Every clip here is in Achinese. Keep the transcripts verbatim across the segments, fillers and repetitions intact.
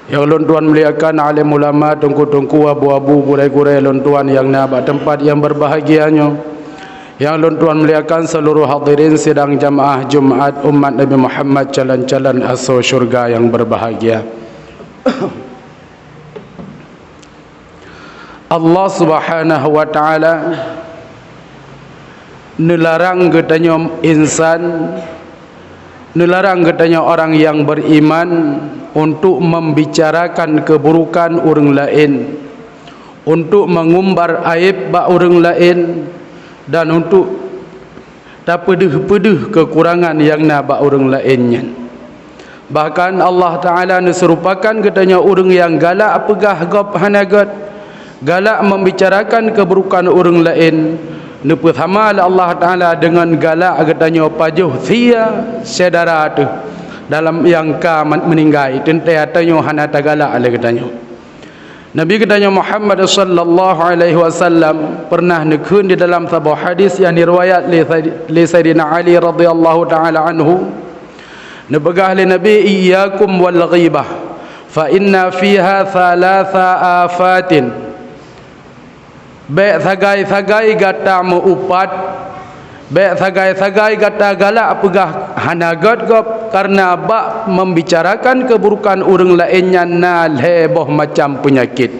Nyang lôn tuan muliakan alim ulama, teungku-teungku, abu-abu, gurée-gurée lôn tuan nyang na bak teumpat nyang berbahagia nyoe. Nyang lôn tuan muliakan seluruh hadirin sidang jamaah Jumat umat Nabi Muhammad, calon-calon asoe syurga nyang berbahagia. Allah Subhanahu wa Ta'ala neularang geutanyoe insan, neularang geutanyoe orang yang beriman untuk membicarakan keburukan ureuëng laén, untuk mengumbar aib bak ureuëng laén, dan untuk tapeudeuh-peudeuh keukurangan nyang na bak ureuëng laén nyan. Bahkan Allah Ta'ala neuseurupakan geutanyoe ureuëng nyang galak peugah gob hana gét, galak membicarakan keuburukan ureuëng laén, neupeusama lé Allah Ta'ala deungon galak geutanyoe pajoh sie syedara teuh dalam nyang ka meuninggai, teuntée tanyoe hana tagalak lé geutanyoe. Nabi geutanyoe Muhammad sallallahu alaihi wasallam pernah neukheun di dalam saboh hadis nyang diriwayat lé Say-, lé Saidina Ali radhiyallahu ta'ala anhu, neupeugah lé Nabi, "Iyyakum wal ghibah, fa inna fiha thalatha afatin." Bék sagai-sagai gata meu-upat, bék sagai-sagai gata galak peugah hana gét gob, kareuna bak membicarakan keuburukan ureuëng laén nyan na lhée boh macam peunyakét.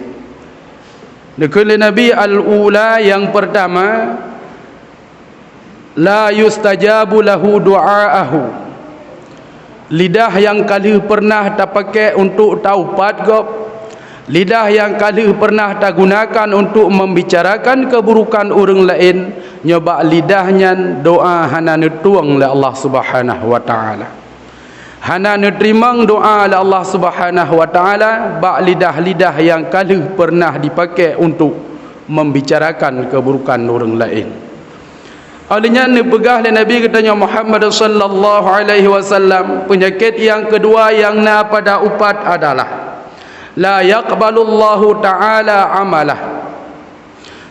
Neukheun lé Nabi, al-ula, nyang peurtama, la yustajabu lahu du'aahu. Lidah nyang ka lheueh pernah tapaké untuk taupat gob, lidah nyang ka lheueh pernah tagunakan untuk membicarakan keuburukan ureuëng laén, nyoe bak lidah nyan doá hana neutueng lé Allah Subhanahu wa Ta'ala. Hana neuteurimong doá lé Allah Subhanahu wa Ta'ala bak lidah-lidah nyang ka lheueh pernah dipaké untuk membicarakan keuburukan ureuëng laén. Óh lheueh nyan neupeugah lé Nabi geutanyoe Muhammad sallallahu alaihi wasallam, peunyakét nyang keudua nyang na pada upat adalah, la yaqbalullahu ta'ala amalah.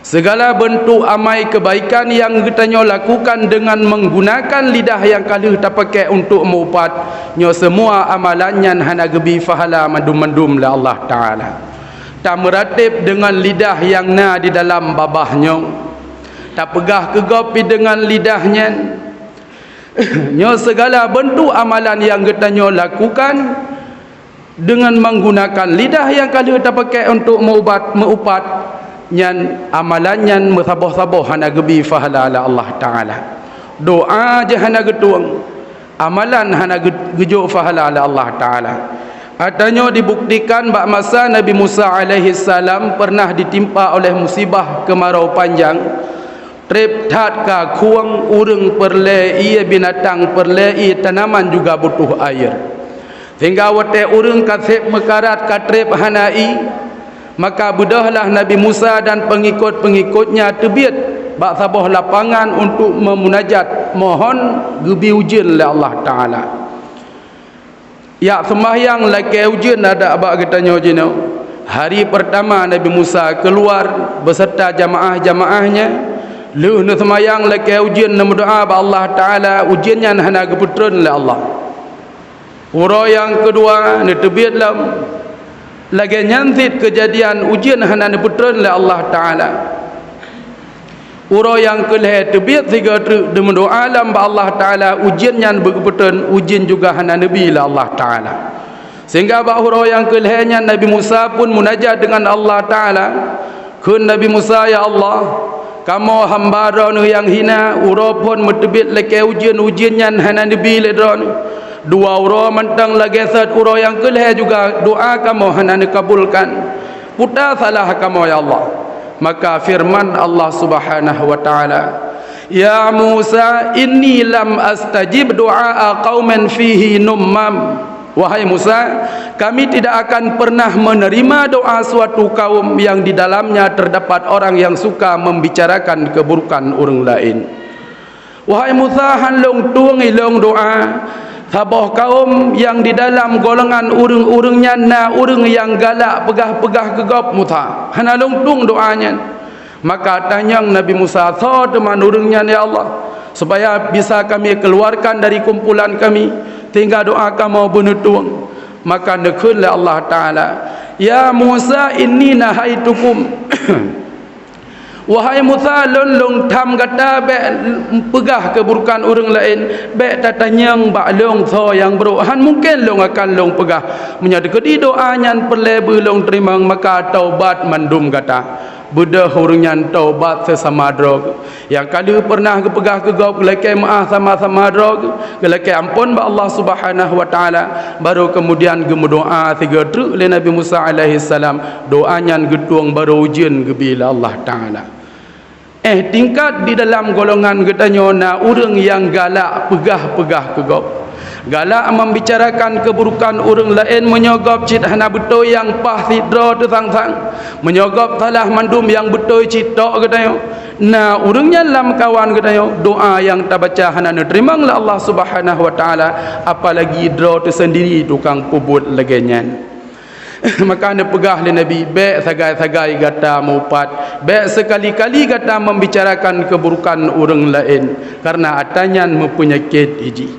Segala beuntuk amai keubaikan nyang geutanyoe lakukan deungon menggunakan lidah nyang ka lheueh tapaké untuk meu-upat, nyoe seumua amalan nyan hana geubi pahala mandum-mandum lé Allah Ta'ala. Tameuratéb deungon lidah nyang na di dalam babah nyoe. Tapeugah keu gob pih deungon lidah nyan. Nyoe segala beuntuk amalan nyang geutanyoe lakukan deungon menggunakan lidah nyang ka lheueh tapaké untuk meuubat, meu-upat, nyan amalan nyan meusaboh-saboh hana geubi pahala lé Allah Ta'ala. Doá jih hana geutueng, amalan hana geu-, geujok pahala lé Allah Ta'ala. Ata nyoe dibuktikan bak masa Nabi Musa alaihissalam pernah ditimpa oleh musibah keumarau panjang, treb that ka khueng, ureuëng peureulée ié, binatang peureulée ié, tanaman juga butuh air. Sehingga watée ureuëng ka seb meukarat, ka treb hana ié, maka beudôhlah Nabi Musa dan peungikot-peungikotnya teubiet bak saboh lapangan untuk meumunajat, mohon geubi ujeuen lé Allah Ta'ala. Jak seumbahyang lakée ujeuen adak bak geutanyoe jinoe. Hari peurtama Nabi Musa keuluar beuseurta jamaah-jamaahnya, lheueh neuseumayang lakée ujeuen neumeudoá bak Allah Ta'ala, ujeuen nyan hana geupeutreun lé Allah. Uroe nyang keudua neuteubiet lom, lagée nyan cit keujadian, ujeuen hana neupeutreun lé Allah Ta'ala. Uroe nyang keulhée teubiet sigoe treuk, deumeudoá lom bak Allah Ta'ala, ujeuen nyan beugeupeutreun, ujeuen juga hana neubi lé Allah Ta'ala. Sehingga bak uroe nyang keulhée nyan Nabi Musa pun munajat deungon Allah Ta'ala. Kheun Nabi Musa, "Ya Allah, kamoe hamba Droeneueh nyang hina, uroe phon meuteubiet lakée ujeuen, ujeuen nyan hana neubi lé Droeneueh. Dua uroe mantong lagée sot, uroe nyang keulhée juga doá kamoe hana neukabulkan. Peue salah kamoe, ya Allah?" Maka feureuman Allah Subhanahu wa Ta'ala, "Ya Musa, inni lam astajib du'a qaumin fihi nummam." Wahai Musa, Kami tidak akan pernah menerima doa suatu kaum yang di dalamnya terdapat orang yang suka membicarakan keburukan ureuëng laén. Wahai Musa, han lôn tueng ilôn doá saboh kaum nyang di dalam golongan ureuëng-ureuëng nyan na ureuëng nyang galak peugah-peugah keu gob, Musa. Hana lôn tueng doá nyan. Maka tanyong Nabi Musa, "Soe teuma ureuëng nyan, ya Allah, supaya bisa kami keuluwarkan dari kumpulan kami, sehingga doá kamoe beuneutueng?" Maka neukheun lé Allah Taala, "Ya Musa, inni nahaitukum." Wahai Musa, lôn lôn tham gata bék peugah keuburukan ureuëng laén, bék tatanyong bak lôn soe nyang brok, han mungken lôn akan lôn peugah. Meunyoe teukeudi doá nyan peureulée beu lôn teurimong, maka taubat mandum gata. Beudôh ureuëng nyan taubat seusama droe geuh. Nyang ka lheueh peureunah geupeugah keu gob geulakée meuáh sama-sama droe geuh, geulakée amphon bak Allah Subhanahu wa Taala, barô keumudian geumeudoá sigoe treuk lé Nabi Musa alaihissalam. Doá nyan geutueng barô ujeuen geubi lé Allah Taala. Eh, tingkat di dalam golongan geutanyoe na ureuëng nyang galak peugah-peugah keu gob. Galak membicarakan keuburukan ureuëng laén meunyoe gob cit hana beutôi nyang paih sidroe teusang-sang. Meunyoe gob salah mandum nyang beutôi cit tok geutanyoe. Na ureuëng nyan lam kawan geutanyoe, doá nyang tabaca hana neuteurimong lé Allah Subhanahu wa Taala, apalagi droe teuh seundiri tukang peubuet lagée nyan. Maka neupeugah lé Nabi, "Bék sagai-sagai gata meuupat, bék seukali-kali gata membicarakan keuburukan ureuëng laén, kareuna atra nyan meupeunyakét jih."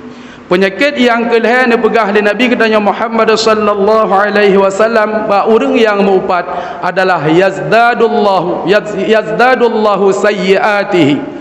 Peunyakét nyang keulhée neupeugah lé Nabi geutanyoe Muhammad sallallahu alaihi wasallam bak ureuëng nyang meuupat adalah yazdadullahu, yaz-, yazdadullahu sayyiatihi.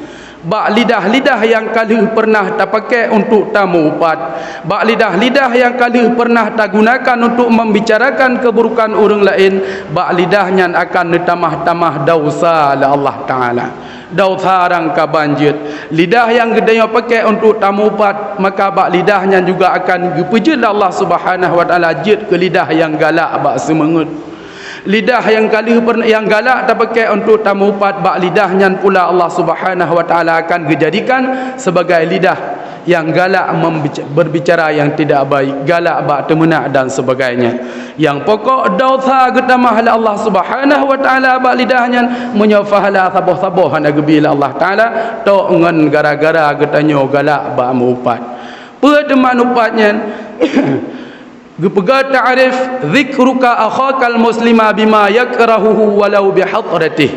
Bak lidah-lidah nyang ka lheueh peureunah tapaké untuk tameuupat, bak lidah-lidah nyang ka lheueh peureunah tagunakan untuk membicarakan keuburukan ureuëng laén, bak lidah nyan akan neutamah-tamah desya lé Allah Taala. Desya rangkaban jeuet. Lidah nyang geutanyoe paké untuk tameuupat, maka bak lidah nyan juga akan geupeujeuet lé Allah Subhanahu wa Taala jeuet keu lidah nyang galak bak seumeungeut. Lidah nyang ka lheueh peureun-, nyang galak tapaké untuk tameuupat, bak lidah nyan pula Allah Subhanahu wa Taala akan geujadikan sebagai lidah nyang galak membic-, berbicara yang tidak baik, galak bak teumeunak dan sebagainya. Nyang pokok desya geutamah lé Allah Subhanahu wa Taala bak lidah nyan, meunyoe pahala saboh-saboh hana geubi lé Allah Taala, tok ngon gara-gara geutanyoe galak bak meuupat. Peue teuma upat nyan? Geupeugah ta'rif, "Dzikruka akhakal muslima bima yakrahuhu walau bihadratih."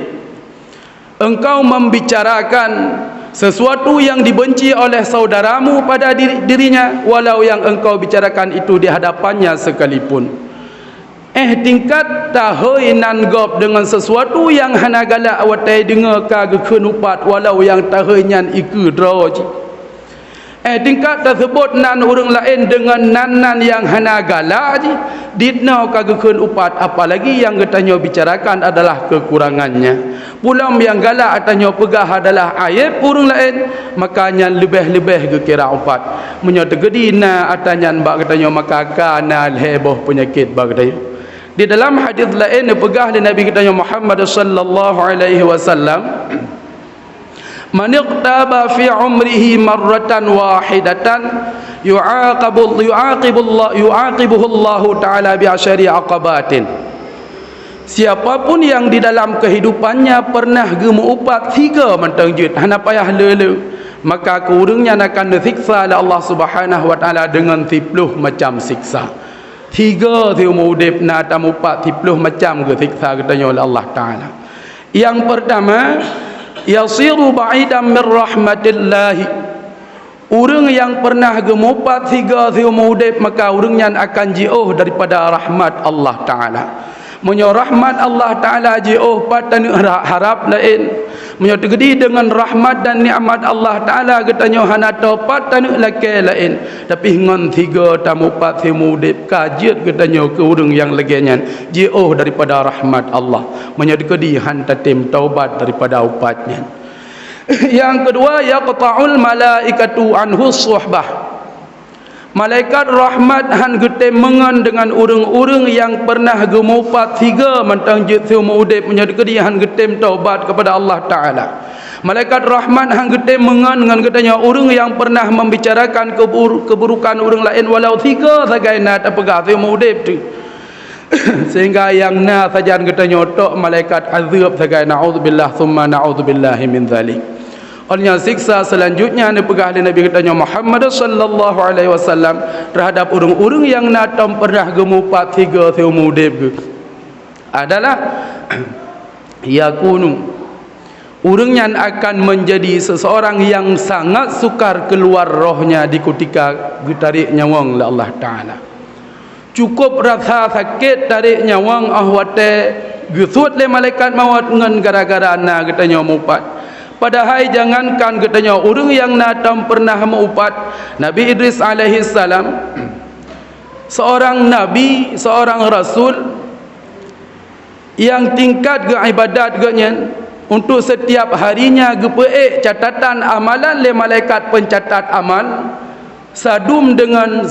Engkau membicarakan sesuatu yang dibenci oleh saudaramu pada diri, dirinya, walau yang engkau bicarakan itu di hadapannya sekalipun. Eh, tingkat tahôi nan gob deungon sesuatu nyang hana galak watée deungoe ka geukheun upat, walau nyang tahôi nyan ikeue droe jih. Eh, tingkat taseubot nan ureuëng laén deungon nan-nan nyang hana galak jih, dinoe ka geukheun upat, apalagi nyang geutanyoe bicarakan adalah keukurangannya. Peulom nyang galak tanyoe peugah adalah aéb ureuëng laén, maka nyan leubeh-leubeh geukira upat. Meunyoe teugeudi na atra nyan bak geutanyoe, maka ka na lhée boh peunyakét bak geutanyoe. Di dalam hadis laén neupeugah lé Nabi geutanyoe Muhammad sallallahu alaihi wasallam, "Man ightaba fi umrihi marratan wahidatan yu'aqabu, yu'aqibullah, yu'aqibuhullahu ta'ala bi asyari aqabatin." Siapa pun yang di dalam kehidupannya pernah geumeuupat sigoe mantong jeuet, hana payah le-le, maka keu ureuëng nyan akan neusiksa lé Allah Subhanahu wa Taala deungon siploh macam siksa. Sigoe siumu udeb na tameuupat siploh macam geusiksa geutanyoe lé Allah Taala. Nyang peurtama, yasiru ba'idan mir rahmatillah. Ureuëng nyang pernah geumeuupat sigoe siumu udeb, maka ureuëng nyan akan jiôh daripada rahmat Allah Taala. Meunyoe rahmat Allah Taala jiôh, pat taneuk ha-, harab laén? Meunyoe teugeudi deungon rahmat dan nikmat Allah Taala geutanyoe hana teupat taneuk lakée laén, tapi ngon sigoe tameuupat siumu udeb ka jeuet geutanyoe keu ureuëng nyang lagée nyan jiôh daripada rahmat Allah. Meunyoe teugeudi han tatem taubat daripada upat nyan. Nyang keudua, yaqta'ul malaikatu anhu suhbah. Malaikat rahmat han geutem meungon deungon ureuëng-ureuëng nyang pernah geumeuupat sigoe mantong jeuet siumu udeb, meunyoe teukeudi han geutem taubat kepada Allah Taala. Malaikat rahmat han geutem meungon ngon geutanyoe ureuëng nyang pernah membicarakan kebur-, keburukan ureuëng laén walau sigoe sagai na tapeugah siumu udeb teuh. Sehingga nyang na sajan geutanyoe tok malaikat azab sagai, naudzubillah summa naudzubillahi min dzalik. Óh lheueh nyan siksa seulanjutnya neupeugah lé Nabi geutanyoe Muhammad sallallahu alaihi wasallam terhadap ureuëng-ureuëng nyang na tom pernah geumeuupat sigoe siumu udeb geuh adalah yakunu, ureuëng nyan akan menjadi seseorang yang sangat sukar keluar rohnya di kutika geutarek nyawöng lé Allah Taala. Cukup rasa sakét tarek nyawöng óh watée geusuet lé malaikat mawöt ngon gara-gara na geutanyoe mupat. Padahai jangankan geutanyoe, ureuëng nyang na tom peureunah meuupat, Nabi Idris alaihissalam, seorang nabi, seorang rasul, nyang tingkat geuibadat geuhnyan, untuk setiap harinya geupeuék catatan amalan lé malaikat pencatat amal, sadum deungon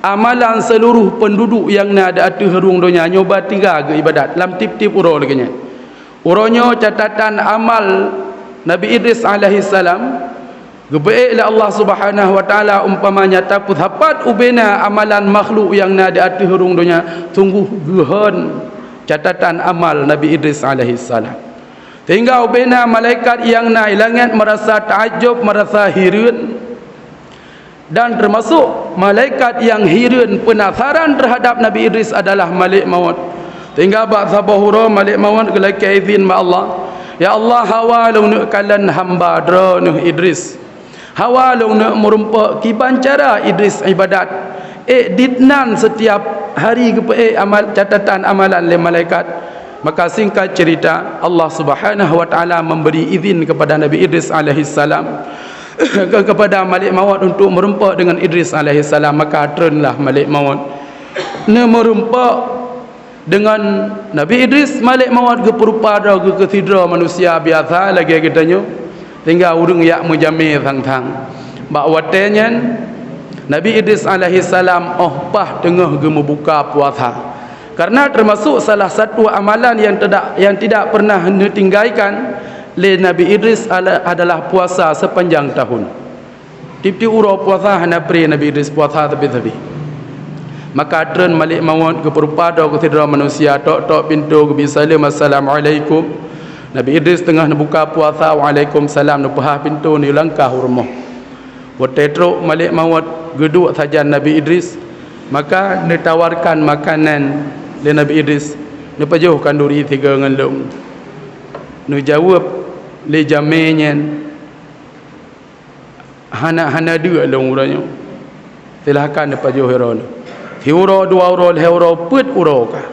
amalan seluruh penduduk nyang na di ateueh rhueng donya nyoe ba tiga geuibadat lam tieb-tieb uroe lagée nyan. Uroe nyoe catatan amal Nabi Idris alaihissalam geupeuék lé Allah Subhanahu wa Taala, umpama nyata peusapat ubena amalan makhluk nyang na di ateueh rhueng donya, sungguh geuhon catatan amal Nabi Idris alaihissalam. Sehingga ubena malaikat nyang na i langét merasa takjub, merasa hireuen, dan termasuk malaikat nyang hireuen, penasaran terhadap Nabi Idris adalah Malek Mawöt. Sehingga bak saboh uroe Malek Mawöt geulakée izin bak Allah, "Ya Allah, hawa lôn neuk kalon hamba Droeneuh Idris. Hawa lôn neuk meurumpok kiban cara Idris ibadat. Ék dinan setiap hari geupeuék amal, catatan amalan lé malaikat." Maka singkat cerita, Allah Subhanahu wa Taala memberi izin kepada Nabi Idris alaihissalam, ke-, kepada Malek Mawöt untuk meurumpok dengan Idris alaihissalam. Maka treunlah Malek Mawöt neumeurumpok dengan Nabi Idris. Malek Mawöt geupeurupa droe geuh keu sidroe manusia biasa lagée geutanyoe, tinggai ureuëng jak meujamé sang-sang. Bak watée nyan, Nabi Idris alaihissalam óh paih teungoh geumeubuka puasa. Karena termasuk salah satu amalan yang tidak, yang tidak pernah ditinggalkan lé Nabi Idris ala-, adalah puasa sepanjang tahun. Tieb-tieb uroe puasa hana pri Nabi Idris puasa sabe-sabe. Maka treun Malek Mawöt geupeurupa droe keu sidroe manusia, tok-tok pintoe, geubri saleuem, "Assalamualaikum." Nabi Idris teungoh neubuka puasa, "Waalaikumsalam." Neupeuhah pintoe, neulangkah u rumoh. Watée trok Malek Mawöt geuduek sajan Nabi Idris, maka neutawarkan makanan lé Nabi Idris, "Neupajoh kanduri sigoe ngon lôn." Neujaweueb lé jamé nyan, "Hana, hana deuk lôn uroe nyoe. Silahkan neupajoh droeneuh." Siuroe, dua uroe, lhée uroe, peuet uroe ka.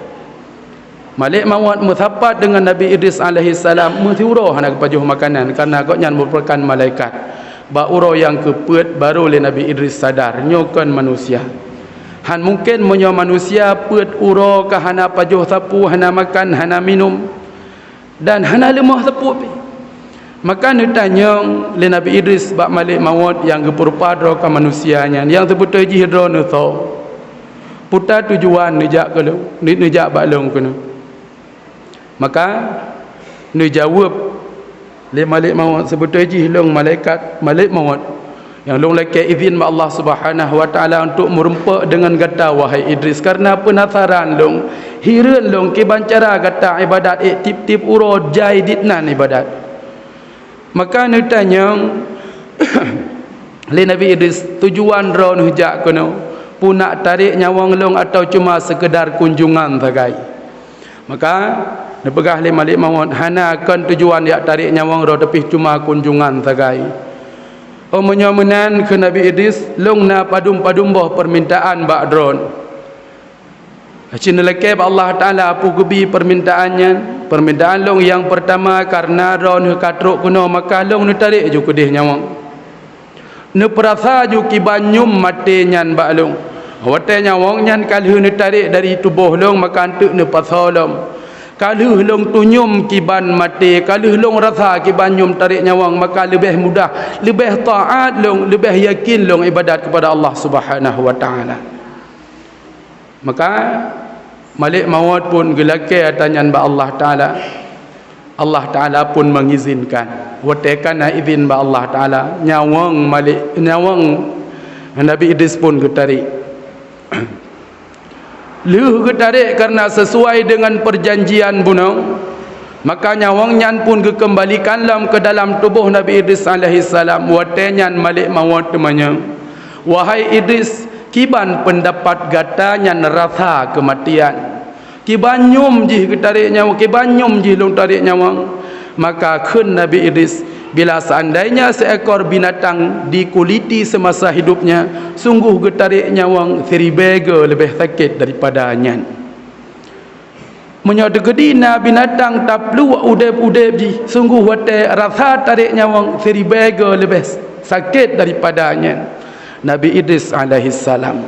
Malek Mawöt meusapat deungon Nabi Idris alaihissalam, meusiuroe hana geupajoh makanan, karena gobnyan merupakan malaikat. Bak uroe nyang keupeuet, barô lé Nabi Idris sadar, nyoe kon manusia. Han mungken meunyoe manusia peuet uroe ka hana pajoh sapeue, hana makan, hana minum, dan hana leumoh sapeue pih. Maka neutanyong lé Nabi Idris bak Malek Mawöt nyang geupeurupa droe keu manusia nyan, "Nyang seubeutôi jih droeneuh soe? Peue tujuan neujak keu lôn, ne-, neujak bak lôn keunoe?" Maka neujaweueb lé Malek Mawöt, "Seubeutôi jih lôn malaikat, Malek Mawöt, nyang lôn lakée izin bak Allah Subhanahu wa Taala untuk meurumpok deungon gata, wahai Idris, karena peunasaran lôn, hireuen lôn kiban cara gata ibadat ék tieb-tieb uroe jai dinan ibadat." Maka neutanyong lé Nabi Idris, "Tujuan droeneuh jak keunoe, peue nak tarek nyawöng lôn atawa cuma seukeudar kunjongan sagai?" Maka neupeugah lé Malek Mawöt, "Hana, kon tujuan jak tarek nyawöng droe, tapi cuma kunjongan sagai." "Oh, meunyoe meunan," kheun Nabi Idris, "lôn na padum-padum boh peumintaan bak droeneuh." Cit neulakée bak Allah Taala peue geubi peumintaan nyan. "Peumintaan lôn nyang peurtama, kareuna droeneuh ka trok keunoe, maka lôn neutarek ju keudeh nyawöng. Neupeurasa ju kiban nyum maté nyan bak lôn. Watée nyawöng nyan ka lheueh neutarek dari tuboh lôn, maka eunteuk neupasoe lom. Ka lheueh lôn tunyum kiban maté, ka lheueh lôn rasa kiban nyum tarek nyawöng, maka leubeh mudah, leubeh taát lôn, leubeh yakin lôn ibadat keupada Allah Subhanahu wa Taala." Maka Malek Mawöt pun geulakée ata nyan bak Allah Taala. Allah Taala pun mengizinkan. Watée ka na izin bak Allah Taala, nyawöng Malek, nyawöng Nabi Idris pun geutarek. Lheueh geutarek kareuna sesuai deungon peujanjian bunoe, maka nyawöng nyan pun geukeumbalikan lom keu dalam tuboh Nabi Idris alaihissalam. Watée nyan Malek Mawöt teumanyong, "Wahai Idris, kiban peundapat gata nyan rasa keumatian? Kiban nyum jih geutarek nyawöng, kiban nyum jih lôn tarek nyawöng?" Maka kheun Nabi Idris, "Bila seandainya seekor binatang dikuliti semasa hidupnya, sungguh geutarek nyawöng siribèe goe leubeh sakét daripada nyan." Meunyoe teukeudi na binatang tapluek udeb-udeb jih, sungguh watèe rasa tarek nyawöng siribèe goe leubeh sakét daripada nyan. Nabi Idris alaihissalam,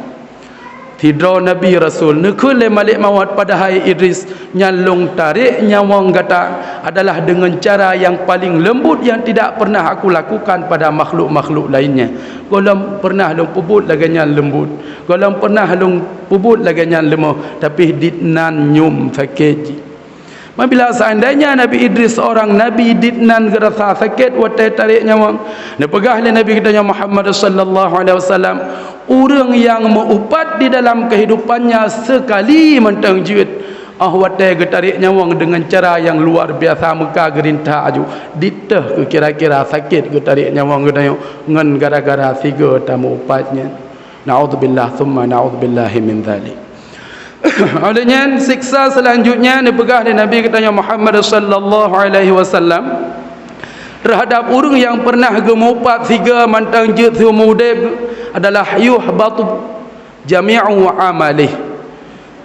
sidroe nabi rasul, neukheun lé malaikat maut, "Padahai Idris, nyang lôn tarek nyawöng gata adalah deungon cara nyang paleng leumbut nyang tidak pernah aku lakukan pada makhluk-makhluk lainnya. Gohlom pernah lôn peubuet lagèe nyan leumbut. Gohlom pernah lôn peubuet lagèe nyan leumoh, tapi dinan nyoe sakét jih." Apabila seandainya Nabi Idris seorang nabi dinan geurasa sakét watèe tarek nyawöng, neupeugah lé Nabi geutanyoe Muhammad sallallahu alaihi wasallam, ureuëng nyang meu-upat di dalam keuhidupannya seukali mantong jeuet, óh watèe geutarek nyawöng deungon cara nyang luar biasa meuka geurinta aju, diteuh keu kira-kira sakét geutarek nyawöng geutanyoe ngon gara-gara sigoe tameu-upat nyan. Naudzubillah, tsumma naudzubillahi min dzalik. Oleh nyan, siksa seulanjutnya neupeugah lé Nabi geutanyoe Muhammad sallallahu alaihi wasallam terhadap ureuëng nyang pernah geumeu-upat sigoe mantong jeuet siumu udeb adalah yuhbatu jami'u amalih.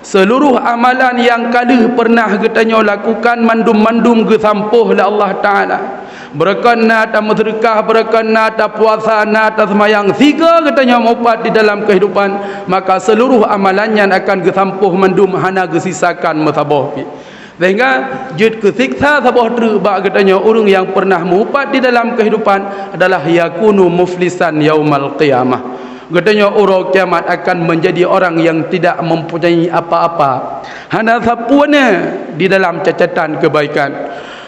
Seuluruh amalan nyang ka lheueh pernah geutanyoe lakukan mandum-mandum geusampôh lé Allah Taala. Beureukat na tameuseudeukah, beureukat na tapuasa, na taseumayang, sigoe geutanyoe meu-upat di dalam keuhidupan, maka seuluruh amalan nyan akan geusampôh mandum, hana geusisakan meusaboh pih. Sehingga jeuet keu siksa saboh treuk bak geutanyoe ureuëng nyang pernah meu-upat di dalam keuhidupan adalah yakunu muflisan yaumal qiyamah. Geutanyoe uroe kiamat akan menjadi orang yang tidak mempunyai apa-apa, hana sapeue na di dalam catatan kebaikan.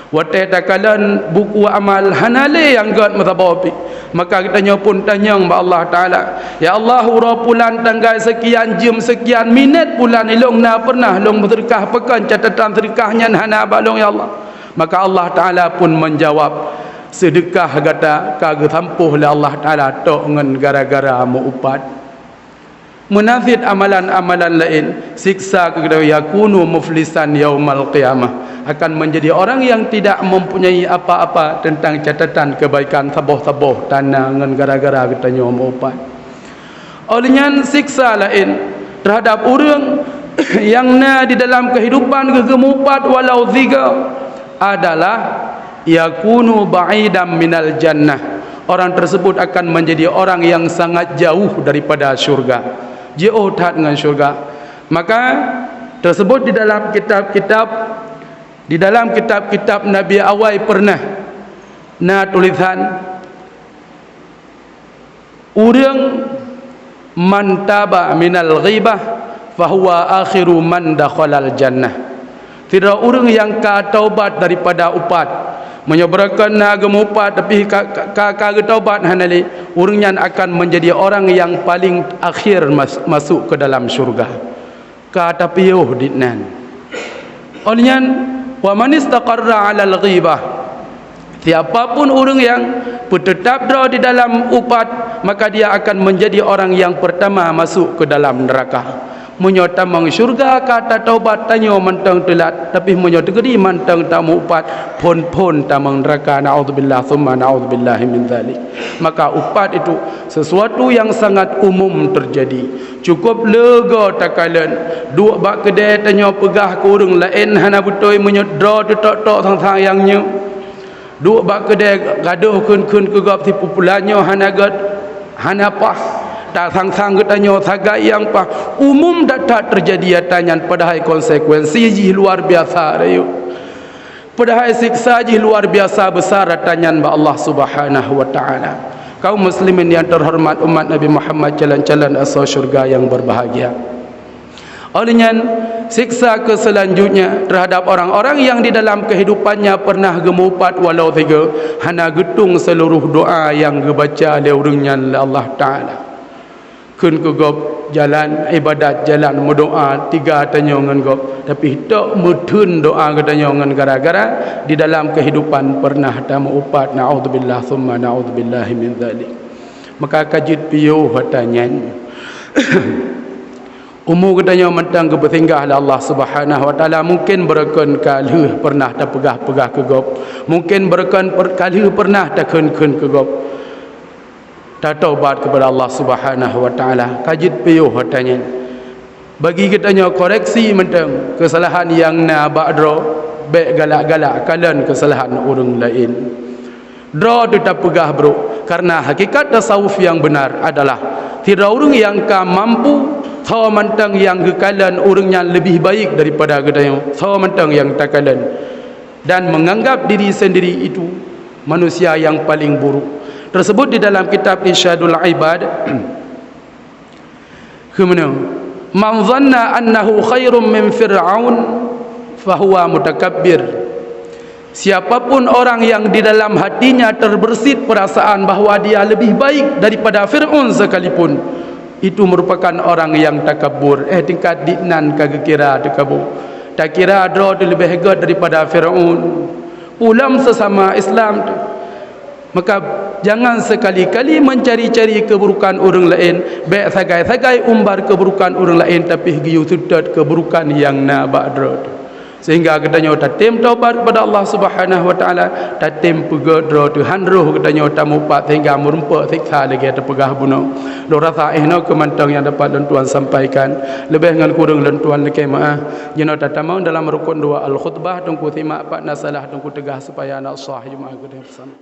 Watée takalon buku amal hana lé nyang gét meusaboh pih, maka geutanyoe pun tanyong bak Allah Taala, "Ya Allah, uroe pulan tanggai seukian, jeuem seukian, minét pulan ilong na pernah lôn beuseudeukah, pakon catatan seudeukah nyan hana bak lôn, ya Allah?" Maka Allah Taala pun menjawab, "Seudeukah gata ka geusampôh lé Allah Taala tok ngon gara-gara meu-upat." Meunan cit amalan-amalan laén, siksa keu geutanyoe, yakunu muflisan yaumal qiyamah, akan menjadi orang yang tidak mempunyai apa-apa tentang catatan kebaikan, saboh-saboh tan na ngon gara-gara geutanyoe meu-upat. Óh lheueh nyan siksa laén terhadap ureuëng nyang na di dalam keuhidupan geuh geumeu-upat walau sigoe adalah yakunu ba'idan minal jannah. Orang tersebut akan menjadi orang yang sangat jauh daripada syurga, jiôh that ngon syurga. Maka tersebut di dalam kitab-kitab, di dalam kitab-kitab Nabi awai pernah na tulisan, "Ureuëng man taba minal ghibah fahuwa akhiru man dakhalal jannah." Sidroe ureuëng nyang ka taubat daripada upat, meunyoe beureukat na geumeu-upat tapi ka, ka, ka, ka geutaubat hana lé, ureuëng nyan akan menjadi orang yang paling akhir mas-, masuk ke dalam syurga. Ka tapiôh dinan. Óh lheueh nyan, "Wa man istaqarra 'alal ghibah." Siapa pun ureuëng nyang peuteutap droe di dalam upat, maka dia akan menjadi orang yang pertama masuk ke dalam neraka. Meunyoe tamong syurga ka tataubat tanyoe mantong teulat, tapi meunyoe teukeudi mantong tameu-upat, phon-phon tamong neraka. Naudzubillah, tsumma naudzubillahi min dzalik. Maka upat itu sesuatu yang sangat umum terjadi. Cukup leugo takalon, duek bak keudè tanyoe peugah keu ureuëng laén hana beutôi meunyoe droe teutok-tok sang-sang nyang nyoe. Duek bak keudè gadôh kheun-kheun keu gob sipupulan nyoe hana gét, hana paih. Tasang-sang geutanyoe sagai nyang paih. Umum that-that teujadi ata nyan, padahai konsekuensi jih luar biasa rayeuk. Padahai siksa jih luar biasa besar ata nyan bak Allah Subhanahu wa Ta'ala. Kaum muslimin yang terhormat, umat Nabi Muhammad, calon-calon asoe syurga yang berbahagia. Oleh nyan, siksa keu selanjutnya terhadap orang-orang yang di dalam kehidupannya pernah geumupat walau sigoe, hana geutueng seluruh doa nyang geubaca lé ureuëng nyan lé Allah Taala. Kheun keu gob jalan ibadat, jalan meudoa, tiga tanyoe ngon gob, tapi tok meutheun doa geutanyoe ngon gara-gara di dalam kehidupan pernah tameuupat, naudzubillah summa naudzubillahi min dzalik. Maka ka jeuet piôh ata nyan. Umu geutanyoe mantong geupeusinggah lé Allah Subhanahu wa Taala, mungken beureukan ka lheueh pernah tapeugah-peugah keu gob, mungken beureukan per-, ka lheueh pernah takheun-kheun keu gob. Tatobat keupada Allah Subhanahu wa Taala, ka jeuet piôh ata nyan. Bagi geutanyoe koreksi mantong keusalahan nyang na bak droe, bék galak-galak kalon keusalahan ureuëng laén. Droe teuh tapeugah brok, karena hakikat tasawuf nyang beunar adalah sidroe ureuëng nyang ka mampu soe mantong nyang geukalon ureuëng nyan leubeh baik daripada geutanyoe soe mantong nyang takalon, dan menganggap diri sendiri itu manusia yang paling buruk. Tersebut di dalam kitab Irsyadul Ibad, keumeunyoe, "Man zanna annahu khairum min Fir'aun, fahuwa mutakabbir." Siapapun orang yang di dalam hatinya terbersit perasaan bahwa dia lebih baik daripada Fir'aun sekalipun, itu merupakan orang yang takabur. Eh, tingkat di nan ka geukira takabur. Takira droe teuh leubeh gét daripada Fir'aun. Ulama sesama Islam teuh. Maka, jangan sekali-kali mencari-cari keburukan ureuëng laén, bék sagai-sagai umbar keburukan ureuëng laén, tapi geuyue seutôt keburukan nyang na bak droe teuh. Sehingga geutanyoe tatem taubat kepada Allah Subhanahu wa Taala, tatem peugét droe teuh, han roh geutanyoe tamupat sehingga meurumpok siksa lagée tapeugah bunoe. Lôn rasa eh nyoe keuh mantong nyang dapat lôn tuan sampaikan. Leubeh ngon kureueng lôn tuan lakée meuáh. Jinoe tatamong dalam rukun dua al-khutbah, teungku simak pat na salah teungku teugah supaya na sah Jumaat geutanyoe beusama.